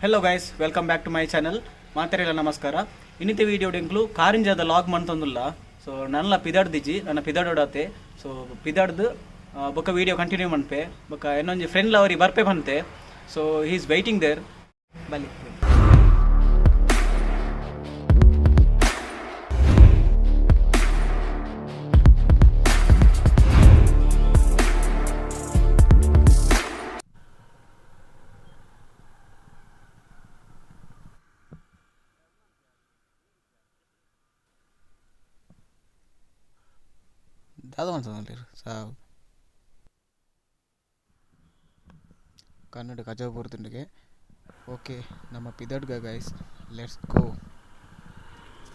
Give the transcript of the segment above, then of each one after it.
Hello guys, welcome back to my channel. ಮಾತೆರೆಲ ನಮಸ್ಕಾರ. ಇನ್ನಿತ video ಎಂಕ್ಲು ಕಾರಿಂಜದ log ಮಂತೊಂದುಲ್ಲ. ಸೊ ನನ್ಲ ಪಿದಡ್ದಿಜಿ, ನನ್ನ ಪಿದಡೋಡತೆ. ಸೊ ಪಿದಡ್ದು ಬೊಕ್ಕ ವಿಡಿಯೋ ಕಂಟಿನ್ಯೂ ಮನ್ಪೆ. ಬೊಕ್ಕ ಇನ್ನೊಂಜಿ ಫ್ರೆಂಡ್ ಅವರಿ ಬರ್ಪೆ ಬಂತೆ. So he is waiting there. ಬಲಿ. ದಾದ ಮಲ್ತೊಂದುಲ್ಲೆರ್ ಸಾವು ಕನ್ನಡ ಕಜವು ಪೂರ್ತುಂಡುಗೆ. ಓಕೆ, ನಮ್ಮ ಪಿದಡ್ಗ ಗೈಸ್, let's go.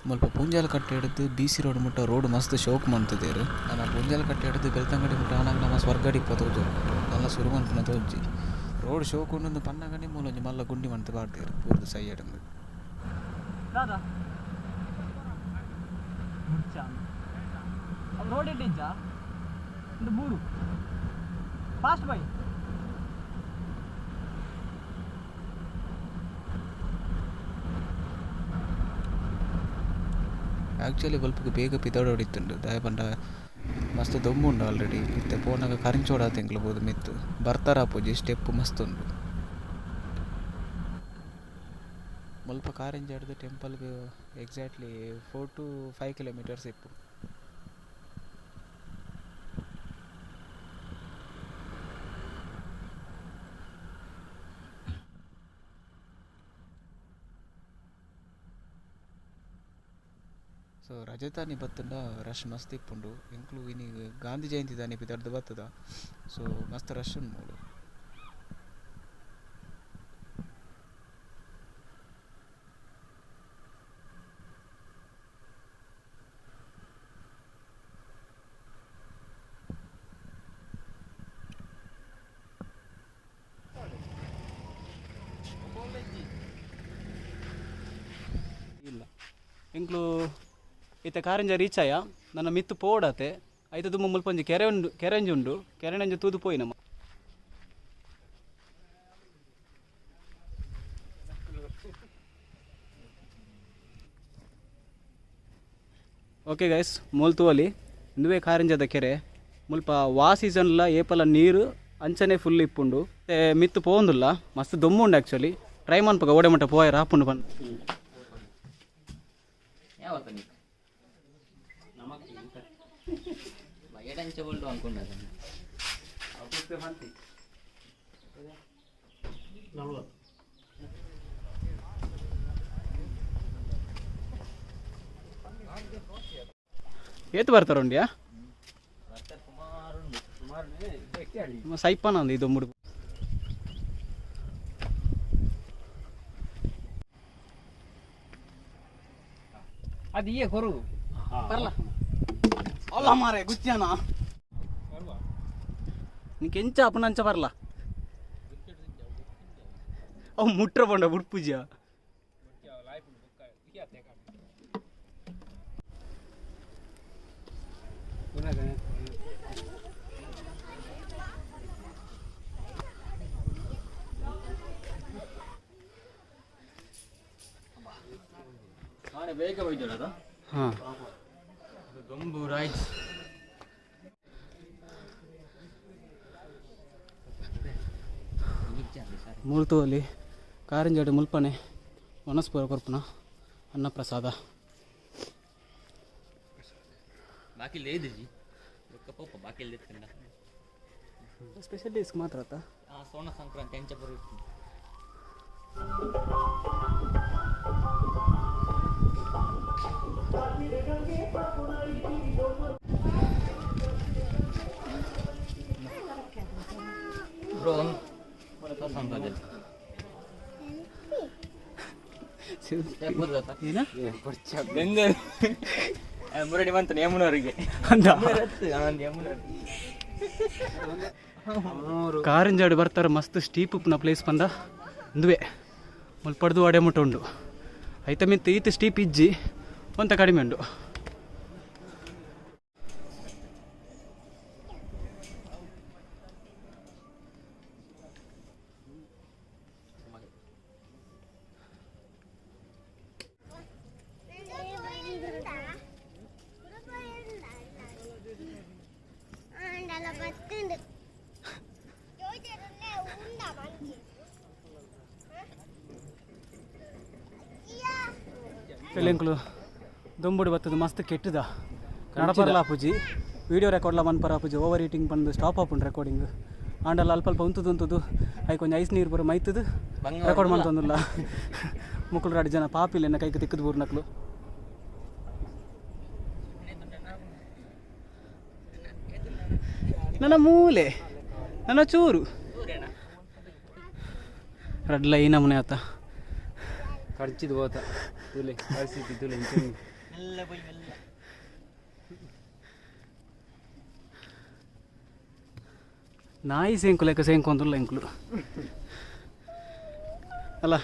ಮುಲ್ಪ ಪೂಂಜಾಲ ಕಟ್ಟೆ ಹಿಡಿದು ಬಿ ಸಿ ರೋಡ್ ಮುಟ್ಟ ರೋಡ್ ಮಸ್ತ್ ಶೋಕ್ ಮಂತುದೆರ್. ನನ ಪೂಂಜಾಲ ಕಟ್ಟೆ ಹಿಡಿದು ಬೆಳ್ತಂಗಡಿ ಮುಟ್ಟ ಆನಗ ನಮ ಸ್ವರ್ಗಡಿಪ್ಪ ತೋಜು ನಲ್ಲ ಸುರು ಮನ್ಪುನ ತೋಜಿ. ರೋಡ್ ಶೋಕ್ ಉಂಡು ಪನ್ನಗನೆ ಮೂಲೊಂಜಿ ಮಲ್ಲ ಗುಂಡಿ ಮಂತ್ ಪಾಡ್ದೆರ್ ಪೂರ್ದು ಸೈಯಡ್ಂದು. ದಾದಾ ರೋಡ್ ಇಟ್ಟಿಜ್ಜಾ ಒಂದು ಮೂರು ಫಾಸ್ಟ್ ಬೈ. ಆ್ಯಕ್ಚುಲಿ ಬಲ್ಪುಗು ಬೇಗ ಪಿದಡೊಡಿತ್ತುಂಡು, ದಾಯೆ ಪಂಡ ಮಸ್ತ್ ದೊಂಬು ಉಂಡು ಆಲ್ರೆಡಿ. ಇತ್ತೆ ಪೋನಗ ಕರಿಂಚೋಡಾತ ಎಂಕ್ಲು ಪೋದು ಮಿತ್ತ್ ಬರ್ತಾರ ಆಪುಜಿ, ಸ್ಟೆಪ್ ಮಸ್ತ್ ಉಂಡು. ಮುಲ್ಪ ಕಾರಿಂಜಾಡ್ದು ಟೆಂಪಲ್ಗ್ ಎಕ್ಸಾಕ್ಟ್ಲಿ 4 to 5 kilometres ಇಪ್ಪು. ಸೊ ರಜತಾನಿ ಬತ್ತುಂಡ ರಶ್ ಮಸ್ತ್ ಇಪ್ಪುಂಡು. ಎಂಕ್ಲು ಇನಿ ಗಾಂಧಿ ಜಯಂತಿ ದಾನಿ ಪಿದಡ್ದು ಬತ್ತದ. ಸೊ ಮಸ್ತ್ ರಶ್ ಉಂಡು ಮೂಲು. ಇಲ್ಲ, ಎಂಕ್ಲು ಇತ್ತೆ ಕಾರಿಂಜ ರೀಚ್ ಆಯ. ನನ್ನ ಮಿತ್ತು ಪೋಡತೆ ಐತ ದುಮ್ಮ ಮುಲ್ಪೊಂಜಿ ಕೆರೆ ಉಂಡು, ಕೆರೆಂಜಿ ಉಂಡು, ಕೆರೆಂಜಿ ತೂದು ಪೋಯಿ ನಮ್ಮ. ಓಕೆ ಗೈಸ್, ಮೂಲ್ ತೂವಲಿ ಇಂದುವೇ ಕಾರಿಂಜದ ಕೆರೆ. ಮುಲ್ಪ ವಾ ಸೀಸನ್ಲ ಏಪಲ ನೀರು ಅಂಚನೆ ಫುಲ್ ಇಪ್ಪುಂಡು. ಮತ್ತೆ ಮಿತ್ತು ಪೋಂದುಲ್ಲ, ಮಸ್ತ್ ದೊಮ್ಮು ಉಂಡು. ಆ್ಯಕ್ಚುಲಿ ಟ್ರೈ ಮನ್ಪಗ ಓಡೆ ಮಟ್ಟ ಪೋಯರ ಆಪುಂಡು ಪನ್. ಏತು ಬರ್ತಾರ ಉಂಡ್ಯಾ ಸೈಪಾನ ಇದು ಮುಡುಪು. ಅದು ಈ ಕೊರು. ಬರಲ್ಲ ಅಲ್ಲ ಮಾರೆ, ಗುಚ್ಚಾನ ನೀ ಕೆಂಚ ಅಪ್ಪನಂಚ ಬರಲ್ಲ. ಅವು ಮುಟ್ರ ಪಂಡ ಬುಡ್ಪುಜ. ಬೇಗ ಹೋಯ್ತಲ್ಲ. ಹಾಂ. ದೊಂಬು ರೈಸ್. ಮೂರ್ತುವಲ್ಲಿ ಕಾರಿಂಜಾಡು ಮುಲ್ಪನೆ ವನಸ್ಪುರ ಕೊರ್ಪುನ ಅನ್ನಪ್ರಸಾದ. ಬಾಕಿ ಲೇದಿಜಿ ಪೋಪ ಬಾಕಿ ಲೇತ್ಕಂಡ. ಸ್ಪೆಷಲ್ ಡೇಸ್ಗೆ ಮಾತ್ರ ಆತ. ಸೋಣ ಸಂಕ್ರಾಂತಿ ಅಂಚ ಬರುತ್ತೆ. ಬ್ರೋ ಏನ ಮುರಡಿ ಬಂತ ಯಮುನವರಿಗೆ. ಅಂದ ಕಾರಿಂಜಾಡು ಬರ್ತಾರೆ. ಮಸ್ತ್ ಸ್ಟೀಪ್ ಉಪ್ಪುನ ಪ್ಲೇಸ್ ಪಂದ ಇಂದುವೆ ಮುಲ್ಪಡ್ದು ಅಡೆ ಮುಟ್ಟ ಉಂಡು. ಐತ ಮಿತ್ತು ಈತ ಸ್ಟೀಪ್ ಇಜ್ಜಿ, ಒಂತ ಕಡಿಮೆ ಉಂಡು. ಎಂಕುಲು ದೊಂಬುಡು ಬತ್ತದು ಮಸ್ತ್ ಕೆಟ್ಟದ ನಡಪರ್ಲ ಪೂಜಿ ವೀಡಿಯೋ ರೆಕಾರ್ಡ್ಲ ಮನ್ಪರ ಪೂಜಿ ಓವರ್ ಹೀಟಿಂಗ್ ಬಂದು ಸ್ಟಾಪ್ ಆಪುಂಡು ರೆಕಾರ್ಡಿಂಗ್ ಆಂಡಲ ಅಲ್ಪ ಅಲ್ಪ ಉಂತುದು ಉಂತುದು I ಕೊಂಚ ಐಸ್ ನೀರು ಪೂರ ಮೈತದು ರೆಕಾರ್ಡ್ ಮಂತೊಂದುಲ್ಲ ಮುಕ್ಕುಲು ರಡ್ಡ್ ಜನ ಪಾಪಿಲ್ಲ ಎನ್ನ ಕೈಕ್ ತಿಕ್ಕುದು ಬೂರ್ನಕ್ಲು ನನ್ನ ಮೂಲೆ ನನ್ನ ಚೂರು ರಡ್ಲ ಈ ನಮೂನೆ ಆತ ಖರ್ಚಿದ್ ಹೋತ ತುಲೆ ಪರಿಸ್ಥಿತಿ ತುಲೆ ನಾಯಿ ಸೇಂಕು ಲೆಕ್ಕ ಸೇಂಕು ಅಂತಲ್ಲ ಎಂಕುಲು ಅಲ್ಲ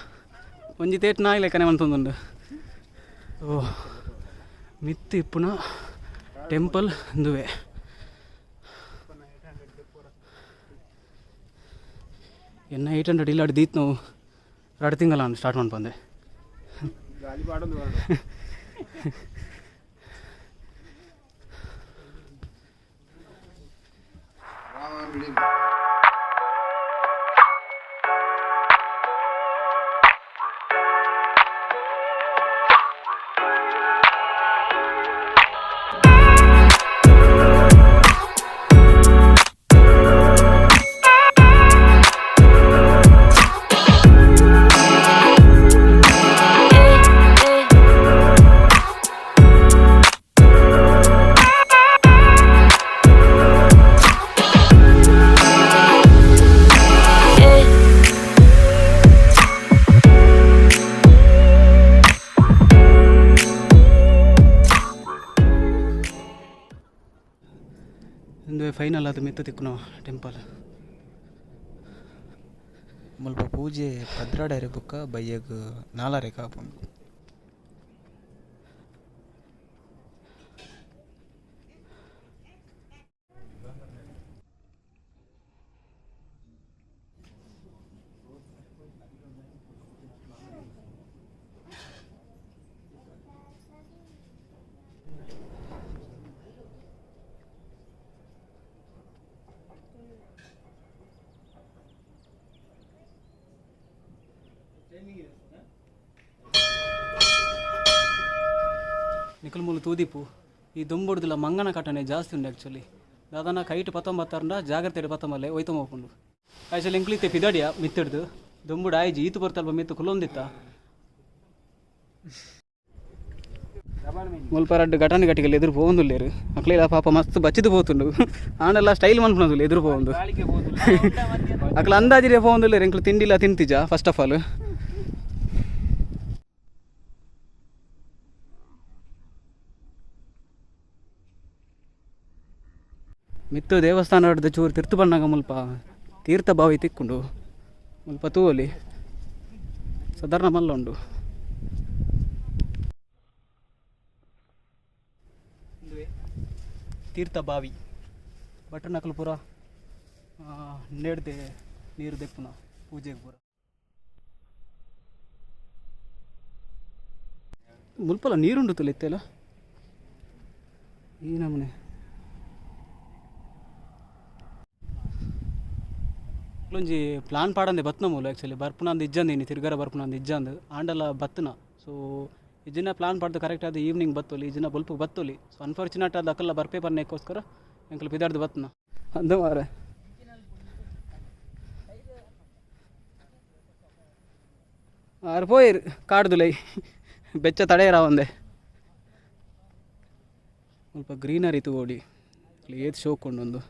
ಒಂಜಿ ತೇಟ್ ನಾಯಿ ಲೆಕ್ಕನೆ ಮಂತೊಂದುಂಡು. ಓ ಮಿತ್ತು ಇಪ್ಪುನ ಟೆಂಪಲ್ ಇಂದುವೆ. ಎನ್ನ 800 ಇಲ್ಲಾಡ್ ದೀತ್ ನಾವು ರಡ್ ತಿಂಗಳ ಸ್ಟಾರ್ಟ್ ಮಾಡ್ಬಂದೆ. ಇಂದುವೆ ಫೈನಲ್ ಅದು ಮಿತ್ತು ತಿಕ್ಕುನ ಟೆಂಪಲ್. ಮುಲ್ಪ ಪೂಜೆ 12 ಬೊಕ್ಕ ಬಯ್ಯಗ್ 4 ಕಾಪುಂಡು. ನಿಕಲ್ ಮೂಲು ತೂದಿಪು ಈ ದೊಂಬುಡ್ದಿಲ್ಲ ಮಂಗನ ಕಟನೆ ಜಾಸ್ತಿ ಉಂಡು ಆ್ಯಕ್ಚುಲಿ. ದಾದನ ಕೈಟ್ ಪತ್ತೊಂಬತ್ತಾರಂಡ ಜಾಗ್ರತೆ ಪತ್ತೊಂಬಲ್ಲೆ ಒಯ್ತೊಂಬ ಆ್ಯಕ್ಚುಲಿ ಎಂಕ್ಲಿತ್ತೆ ಪಿದಡಿಯ ಮಿತ್ತಿಡ್ದು ದೊಂಬುಡು ಆಯ್ಜಿ ಈತು ಬರ್ತಲ್ಪ ಮಿತ್ತು ಕುಲೊಂದಿತ್ತ ಮುಲ್ಪ ರಡ್ಡ್ ಘಟನೆ ಘಟಿಗೆಲ್ಲ ಎದುರು ಪೋವೊಂದುಲ್ಲೇರು ಅಕ್ಲೆಲ ಪಾಪ ಮಸ್ತ್ ಬಚ್ಚಿದ್ ಪೋತುಂಡು ಆಂಡಲ ಸ್ಟೈಲ್ ಮನ್ಪುನದುಲ್ಲ ಎದುರು ಪೋವೊಂದು ಅಕ್ಲ ಅಂದಾಜಿರೆ ಪೋವೊಂದುಲ್ಲೇರು ಎಂಕ್ಲು ತಿಂಡಿಲ್ಲ ತಿಂತಿಜ ಫಸ್ಟ್ ಆಫ್ ಆಲ್. ಮಿತ್ತು ದೇವಸ್ಥಾನ ಹಿಡ್ದು ಚೂರು ತಿರ್ತು ಬಣ್ಣಗ ಮುಲ್ಪ ತೀರ್ಥ ಬಾವಿ ತಿಕ್ಕೊಂಡು ಮುಲ್ಪ ತೂವಲಿ ಸಾಧಾರಣ ಮಲ್ಲ ಉಂಡು. ತೀರ್ಥ ಬಾವಿ ಬಟರ್ನಕಲು ಪೂರ ನೆಡ್ದೆ ನೀರು ದೆಪ್ಪುನ ಪೂಜೆಗೆ ಪೂರ ಮುಲ್ಪಲ ನೀರುಂಡು ತುಲೆ ಇತ್ತೆಲ್ಲ ಈ ನಮೂನೆ. ಒಂಜಿ ಪ್ಲಾನ್ ಪಾಡಂದೆ ಬತ್ನ ಮೂಲು ಆ್ಯಕ್ಚುಲಿ ಬರ್ಪುನಂದು ಇಜ್ಜಂದು ಇನಿ ತಿರ್ಗರ ಬರ್ಪುನಂದು ಇಜ್ಜಂದು ಆಂಡಲ ಬತ್ತನ. ಸೊ ಇಜ್ಜಿನ ಪ್ಲಾನ್ ಪಾಡ್ದು ಕರೆಕ್ಟ್ ಆದ ಈವ್ನಿಂಗ್ ಬತ್ತೊಲಿ ಇಜ್ಜಿನ ಬೊಲ್ಪು ಬತ್ತೊಲಿ. ಸೊ ಅನ್ಫಾರ್ಚುನೇಟ್ ಆದ ಅಕಲ್ಲ ಬರ್ಪೇ ಬರ್ನೇಕೋಸ್ಕರ ಎಂಕಲ್ ಪಿದಾಡ್ದು ಬತ್ತನ ಅಂದ ಮಾರೆ. ಆರು ಪೋಯಿರ್ ಕಾಡ್ದುಲೈ ಬೆಚ್ಚ ತಡೆಯರ ಒಂದೆ ಸ್ವಲ್ಪ ಗ್ರೀನರಿ ತೂವೊಡಿ ಏತ್ ಶೋಕ್ ಉಂಡೊಂದು.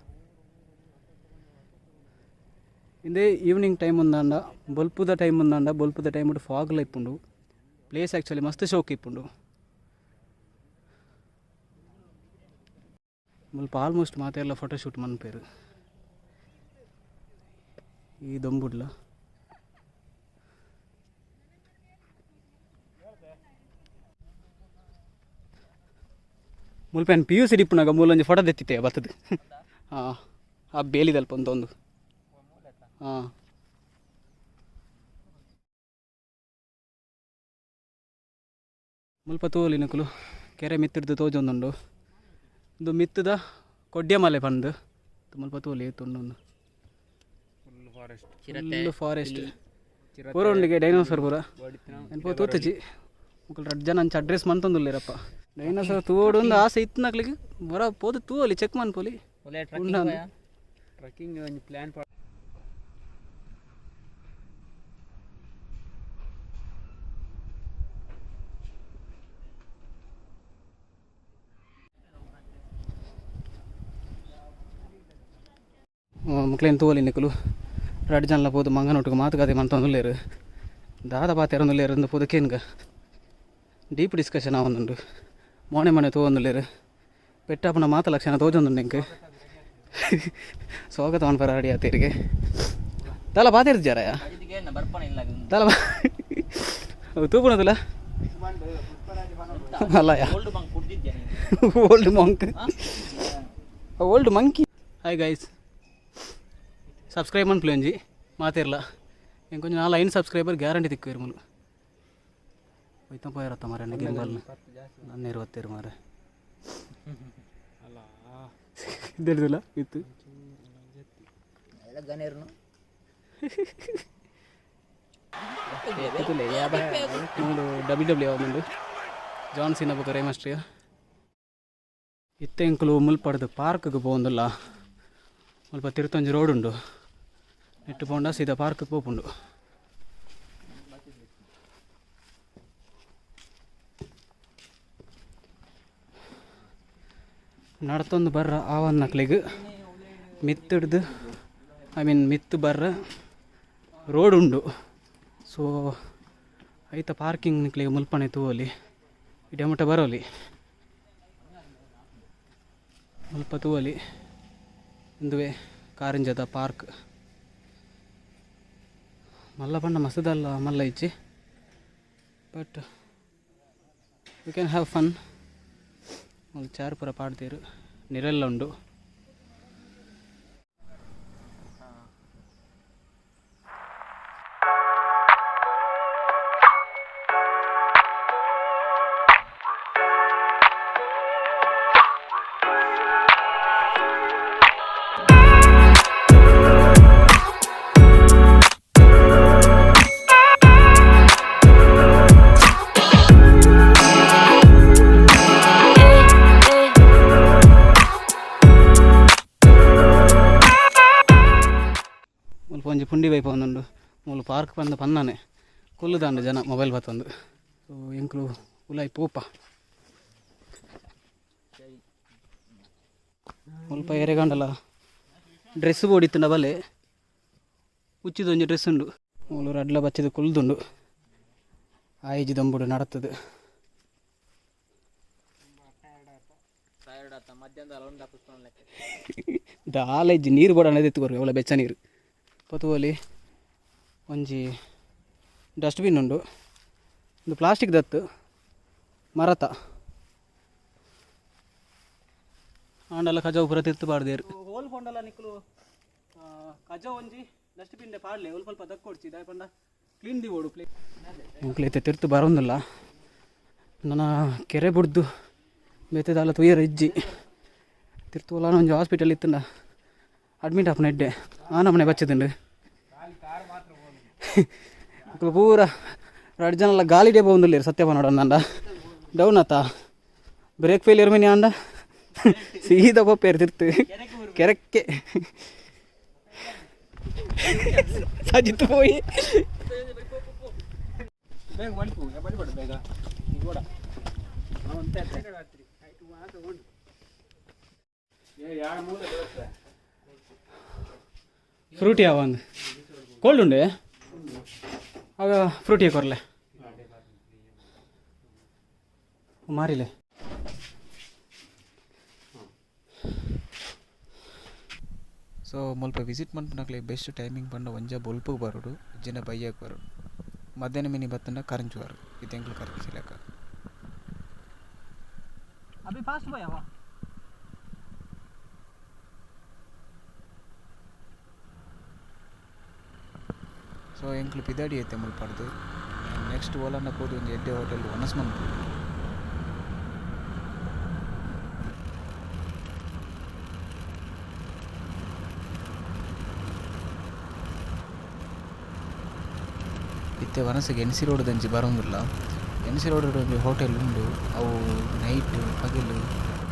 ಇಂದೇ ಈವ್ನಿಂಗ್ ಟೈಮ್ ಒಂದಾಂಡ ಬೊಲ್ಪುದ ಟೈಮ್ ಒಂದಾಂಡ ಬೊಲ್ಪುದ ಟೈಮ್ ಫಾಗ್ಲ ಇಪ್ಪುಂಡು ಪ್ಲೇಸ್ ಆ್ಯಕ್ಚುಲಿ ಮಸ್ತ್ ಶೋಕ್ ಇಪ್ಪುಂಡು. ಮುಲ್ಪ ಆಲ್ಮೋಸ್ಟ್ ಮಾತೆಲ್ಲ ಫೋಟೋಶೂಟ್ ಮನ್ಪೇರು ಈ ದೊಂಬುಡ್ಲ. ಮುಲ್ಪ ಏನು ಪಿ ಯು ಸಿ ಡಿಪ್ಪುನಾಗ ಮೂಲೊಂಜಿ ಫೋಟೋ ದೆತ್ತಿತ್ತೆ ಬತ್ತದು. ಹಾಂ ಆ ಬೇಲಿದಲ್ಪ ಒಂದೊಂದು. ಹಾಂ ಮುಲ್ಪ ತೂವೊಲಿ ಕೆರೆ ಮಿತ್ತಿಡ್ದು ತೋಜೊಂದುಂಡು. ಇಂದು ಮಿತ್ತದ ಕೊಡ್ಯಮಲೆ ಪಂದು ಮುಲ್ಪ ತೂಲೆ ತುಂಡು ಫಾರೆಸ್ಟ್. ಫುಲ್ ಫಾರೆಸ್ಟ್ ಪೂರ ಉಂಡಿಗೆ ಡೈನೋಸರ್ ಪೂರ ನೆನಪು ತೂತುಜಿ. ಮುಕುಲು ರಡ್ಡ್ ಜನ ಅಂಚ ಅಡ್ರೆಸ್ ಮಂತೊಂದುಲ್ಲೇರಪ್ಪ. ಡೈನೋಸರ್ ತೂವೊಡು ಒಂದು ಆಸೆ ಇತ್ತು ನಕ್ಲಿಗೆ ಬರ ಪೋದು ತೂವಲಿ ಚೆಕ್ ಮನ್ಪೊಲಿ. ಟ್ರೆಕ್ಕಿಂಗ್ ಒಂಜಿ ಪ್ಲಾನ್. ಮುಕ್ಲೇನು ತೂವಲಿ ನಿಕುಲು ರಡ್ಡ್ ಜನಲ ಪೋದು ಮಂಗನೊಟ್ಟಿಗೆ ಮಾತುಕತೆ ಮಂತೊಂದುಲ್ಲೇರು. ದಾದ ಪಾತೆರೊಂದುಲ್ಲೇರು ಇಂದು ಪೋದು ಕೇನ್ಗ ಡೀಪ್ ಡಿಸ್ಕಷನ್ ಆವೊಂದುಂಡು. ಮೋನೆ ಮನೆ ತೂವೊಂದುಲ್ಲೇರು. ಪೆಟ್ಟಾಪುನ ಮಾತ ಲಕ್ಷಣ ತೋಜೊಂದುಂಡು ಎಂಕ್. ಸ್ವಾಗತ ಮನ್ಪರ ರೆಡಿ ಆತೇರಿಗೆ. ದಾಲ ಪಾತೆರ್ಜಾರಯ ದಾಲ ತೂಪುನದಲ್ಲ ಅಲ್ಲಯ old monk old monkey. Hi guys, subscribe ಮನ್ಪುಲೆ ಒಂಜಿ ಮಾತಿರ್ಲ. ಎಂಕೊಂಜಿ 4 5 ಸಬ್ಸ್ಕ್ರೈಬರ್ ಗ್ಯಾರಂಟಿ ತಿಕ್ಕುವೆರ್ ಮುಲು. ಒಯ್ತ ಪೋಯರತ್ತ ಮಾರೆ ಗಿಂಬಲ್ ನನ್ನ ಇರುವತ್ತೇರು ಮಾರೆ ಇದ್ದಿಲ್ಲ ಇತ್ತು. ಮೂಲು ಡಬ್ಲ್ಯೂ ಡಬ್ಲ್ಯೂ ಉಂಡು ಜಾನ್ ಸಿನ ಬೊಕ ರೇಮಸ್ಟ್ರಿಯ. ಇತ್ತೆ ಎಂಕುಲು ಮುಲ್ಪಡ್ದು ಪಾರ್ಕ್ಗೆ ಪೋವೊಂದುಲ್ಲ. ಮುಲ್ಪ ತಿರುತ್ತೊಂಜಿ ರೋಡ್ ಉಂಡು. ನೆಟ್ಟು ಪೋಂಡ ಸೀದಾ ಪಾರ್ಕ್ಗೆ ಪೋಪುಂಡು. ನಡ್ತೊಂದು ಬರ್ರ ಆವನ್ನಕ್ಲೆಗ್ ಮಿತ್ತಿಡ್ದು I mean ಮಿತ್ತು ಬರ್ರ ರೋಡ್ ಉಂಡು. ಸೊ ಐತ ಪಾರ್ಕಿಂಗ್ ನಿಕ್ಲೆಗ್ ಮುಲ್ಪನೆ ತೂವೊಲಿ. ಇಡೆ ಮುಟ್ಟ ಬರೋಲಿ ಮುಲ್ಪ ತೂವೊಲಿ. ಇಂದುವೆ ಕಾರಿಂಜದ ಪಾರ್ಕ್. ಮಲ್ಲ ಪಂಡ ಮಸದಲ್ಲ ಮಲ್ಲ ಇಜ್ಜಿ, but you can have fun. ಒಂದು ಚಾರ್ ಪೂರ ಪಾಡ್ದೇರು ನಿರೆಲ್ಲ ಉಂಡು. ಮುಲ್ಪ ಒಂಜಿ ಪುಂಡಿ ಬೈಪ ಒಂದುಂಡು. ಮೂಲು ಪಾರ್ಕ್ ಪಂದ ಪನ್ನಾನೆ ಕುಲ್ಲುದಾಂಡು ಜನ ಮೊಬೈಲ್ ಬತ್ತೊಂದು. ಸೊ ಎಂಕುಲು ಉಲಾಯಿ ಪೋಪ. ಮುಲ್ಪ ಎರೆಗಂಡಲ ಡ್ರೆಸ್ ಬೋಡಿತ್ತುಂಡ ಬಲೆ ಉಚ್ಚಿದೊಂಜಿ ಡ್ರೆಸ್ ಉಂಡು. ಮೂಲು ರಡ್ಲ ಬಚ್ಚಿದ ಕುಲ್ದುಂಡು. ಆಯಿಜಿ ದಂಬುಡು ನಡತದು. ದಾಲ ಇಜ್ಜಿ ನೀರು ಬೋಡ ಎತ್ತುಕೊರು ಅವಳ ಬೆಚ್ಚ ನೀರು. ಪತುವಲಿ ಒಂಜಿ ಡಸ್ಟ್ಬಿನ್ ಉಂಡು. ಒಂದು ಪ್ಲಾಸ್ಟಿಕ್ ದತ್ತು ಮರತ ಆಂಡಲ ಕಜವು ಪೂರ ತಿರ್ತು ಪಾಡ್ದೇರು. ಹೋಲ್ ಪೋಂಡಲ ನಿಕ್ಕಲು ಕಜವು ಒಂಜಿ ಡಸ್ಟ್ಬಿನ್ ಪಾಡ್ಲೆ ಒಲ್ಪ ಸ್ವಲ್ಪ ದಕ್ಕೊಡ್ಚಿ ದಾಯ ಪಂಡ ಕ್ಲೀನ್ the ಓಡು ಪ್ಲೇ. ಎಂಕ್ಲೈತೆ ತಿರ್ತು ಬರೋಂದಿಲ್ಲ. ನನ್ನ ಕೆರೆ ಬುಡ್ದು ಬೇತೆದಾಲ ತುಯ್ಯರ ಇಜ್ಜಿ. ತಿರ್ತು ಒಲಾನ ಒಂಜಿ ಹಾಸ್ಪಿಟಲ್ ಇತ್ತಂಡ ಅಡ್ಮಿಟ್ ಆಪುನ ಎಡ್ಡೆ ಆ ನಮ್ಮನೆ ಬಚ್ಚದುಂಡು. ಪೂರ ರಡ್ಡ್ ಜನಲ ಗಾಲಿಡೇ ಪೋವೊಂದುಲ್ಲೆರ್ ಸತ್ಯ ಪನೊಡು ಅಂಡ ಡೌನ್ ಆತ ಬ್ರೇಕ್ ಫೇಲಿಯರ್ ಮಿನಿ ಅಂಡ ಸೀದಾ ಪೋಪೇರು ತಿರ್ತು ಕೆರಕ್ಕೆ ಸಜಿತ್ ಪೋಯಿ. ಫ್ರೂಟಿ ಯಾವ ಒಂದು ಕೋಲ್ಡ್ ಉಂಡೆ ಆಗ ಫ್ರೂಟಿ ಕೊರ್ಲೆ ಮಾರಿಲೆ. ಸೊ ಮುಲ್ಪ ವಿಸಿಟ್ ಮನ್ಪುನಕ್ಲೆ ಬೆಸ್ಟ್ ಟೈಮಿಂಗ್ ಪಂಡ ಒಂಜ ಬೊಲ್ಪುಗ್ ಬರೋಡು ಇಜ್ಜಿಂಡ ಬಯ್ಯಗ್ ಬರೋಡು. ಮಧ್ಯಾಹ್ನ ಮಿನಿ ಬತ್ತಂಡ ಕರಂಚುವಾರು ಇತ್ತೆ ಎಂಕ್ಲು ಕರಂಚಿ ಲೆಕ್ಕ. ಅಭಿ ಫಾಸ್ಟ್ ಬಾಯ್ ಅವ. ಸೊ ಎಂಕ್ಲು ಪಿದಾಡಿ ಐತೆ ಮುಲ್ಪಡ್ದು. ನೆಕ್ಸ್ಟ್ ಓಲನ್ನ ಪೋದು ಒಂಜಿ ಎಡ್ಡೆ ಹೋಟೆಲ್ ವನಸ್ ಮನ್ಪು. ಇತ್ತೆ ವನಸ್‌ಗ್ ಎನ್ ಸಿ ರೋಡ್ ದಂಚಿ ಬರೊಂದುಲ್ಲ. ಎನ್ ಸಿ ರೋಡ್ ಒಂಜಿ ಹೋಟೆಲ್ ಉಂಡು. ಅವು ನೈಟ್ ಪಗೆಲ್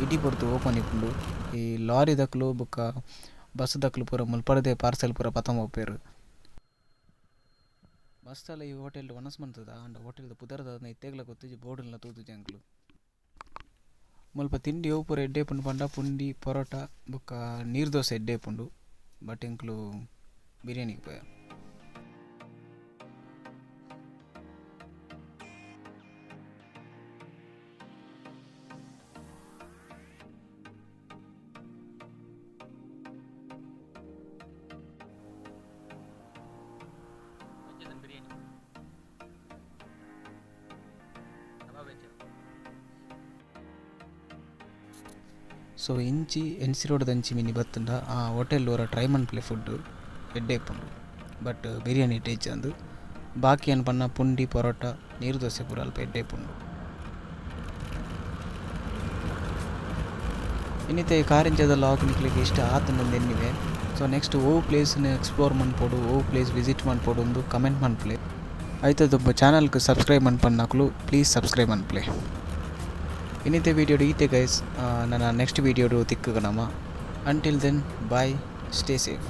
ಇಡೀ ಪೊರ್ತು ಓಪನ್ ಇಪ್ಪುಂಡು. ಈ ಲಾರಿ ದಕುಲು ಬೊಕ್ಕ ಬಸ್ ದಕುಲು ಪೂರ ಮುಲ್ಪರ್ದೆ ಪಾರ್ಸೆಲ್ ಪೂರ ಪತೊಂದು ಪೋಪೆರ್. ಮಸ್ತ್ ಸಲ ಈ ಹೋಟೆಲ್ ವನಸ್ ಮಂತುದ ಆಂಡ ಹೋಟೆಲ್ ದ ಪುದರ್ ದಾದನ ಇತ್ತೆಗ್ಲ ಗೊತ್ತಿಜ್ಜಿ, ಬೋರ್ಡ್ ಲ ತೂತುಜಿ ಎಂಕುಲು. ಮುಲ್ಪ ತಿಂಡಿ ಒವು ಪೂರ ಎಡ್ಡೆ ಇಪ್ಪುಂಡು ಪಂಡ ಪುಂಡಿ, ಪರೋಟ ಬೊಕ್ಕ ನೀರ್ ದೋಸೆ ಎಡ್ಡೆ ಇಪ್ಪುಂಡು. ಬಟ್ ಎಂಕುಲು ಬಿರಿಯಾನಿಗ್ ಪೋಯ. ಬಿರಿಯಾನಿ ಕಬಾಬ್. ಸೊ ಇಂಚಿ ಎನ್ ಸಿ ರೋಡ್ ದಂಚಿ ಮಿನಿ ಬತ್ತುಂಡ ಆ ಹೋಟೆಲ್ ಒರ ಟ್ರೈ ಮನ್ಪುಲೆ. ಫುಡ್ ಎಡ್ಡೆ ಇಪ್ಪುಂಡು, ಬಟ್ ಬಿರಿಯಾನಿ ಎಡ್ಡೆ ಇಜ್ಜಂದ್. ಬಾಕಿ ಏನ್ ಪನ್ನ ಪುಂಡಿ, ಪರೋಟ, ನೀರು ದೋಸೆ ಪೂರ ಅಲ್ಪ ಎಡ್ಡೆ ಇಪ್ಪುಂಡು. ಇನ್ನಿತೆ ಕಾರಿಂಜದ ಲಾಗ್ ನಿಕ್ಲೆಗ್ ಇಷ್ಟ ಆತುಂಡು ಎನ್ನಿವೆ. ಸೊ ನೆಕ್ಸ್ಟ್ ಒವು ಪ್ಲೇಸ್ನ್ ಎಕ್ಸ್ಪ್ಲೋರ್ ಮನ್ಪೊಡು, ಒವು ಪ್ಲೇಸ್ ವಿಸಿಟ್ ಮನ್ಪೊಡು ಉಂದು ಕಮೆಂಟ್ ಮನ್ಪುಲೆ. ಐತ ದುಂಬು ಚಾನಲ್ಗ್ ಸಬ್ಸ್ಕ್ರೈಬ್ ಮನ್ಪನ್ನಕುಲು ಪ್ಲೀಸ್ ಸಬ್ಸ್ಕ್ರೈಬ್ ಮನ್ಪುಲೆ. ಇನ್ನಿತೆ ವೀಡಿಯೋಡು ಈತೆ ಗೈಸ್. ನನ್ನ ನೆಕ್ಸ್ಟ್ ವೀಡಿಯೋಡು ತಿಕ್ಕುಗ ನಮ. Until then, bye, stay safe.